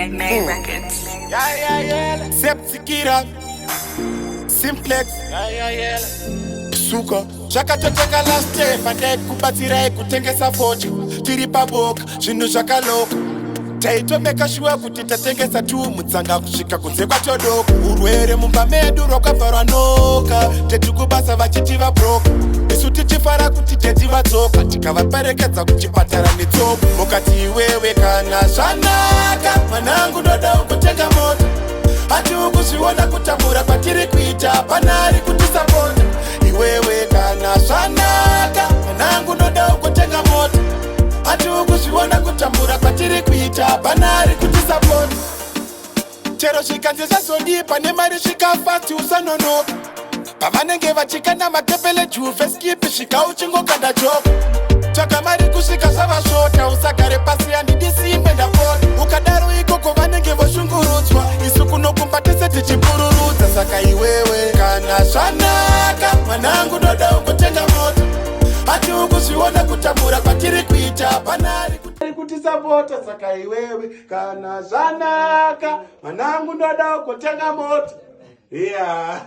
May Records. Yeah, yeah, yeah. Septikira Simplex Yeah, yeah, yeah. Suko zvakatotanga last year pandaikubatsirai kutengesa fodya tiri paboka zvinhu zvakaloka taitomeka shuwa kuti tatengesa tu mutsanga kusvika kunze kwatodoka. Urwere mumba medu rwakabva rwanoka, teti kubasa vachiti vabroka, isu tichifara kuti teti vadzoka, tikavaperekedza kuchipatara netsoka. Mukati, "Iwewe, kana zvanaka, mwanangu, ndoda kutenga mota. Hati ukuzviona kutambura kwatiri kuita, pana ari kutisapota. Iwewe, kana zvanaka, mwanangu, ndoda kutenga mota. Hati ukuzviona kutambura kwatiri kuita, pana ari kutisapota." Chero zvikanzi zvazodii, pane mari svika fast, usanonoka. Pavanenge vachikanda matepele, juve, skipi, svika uchingokanda joko. Tsvaka mari kusvika zvavasvota, usagare pasi. Handidi simbe, ndapota. Ukadaro ikoko vanenge voshungurudzwa, isu kunokumba tese tichipururudza. Saka iwewe, kana zvanaka, mwanangu, ndoda kutenga mota. Hati ukuzviona kutambura kwatiri kuita, pana ari kutisapota. Saka iwewe, kana zvanaka, mwanangu, ndoda kutenga mota, yeah.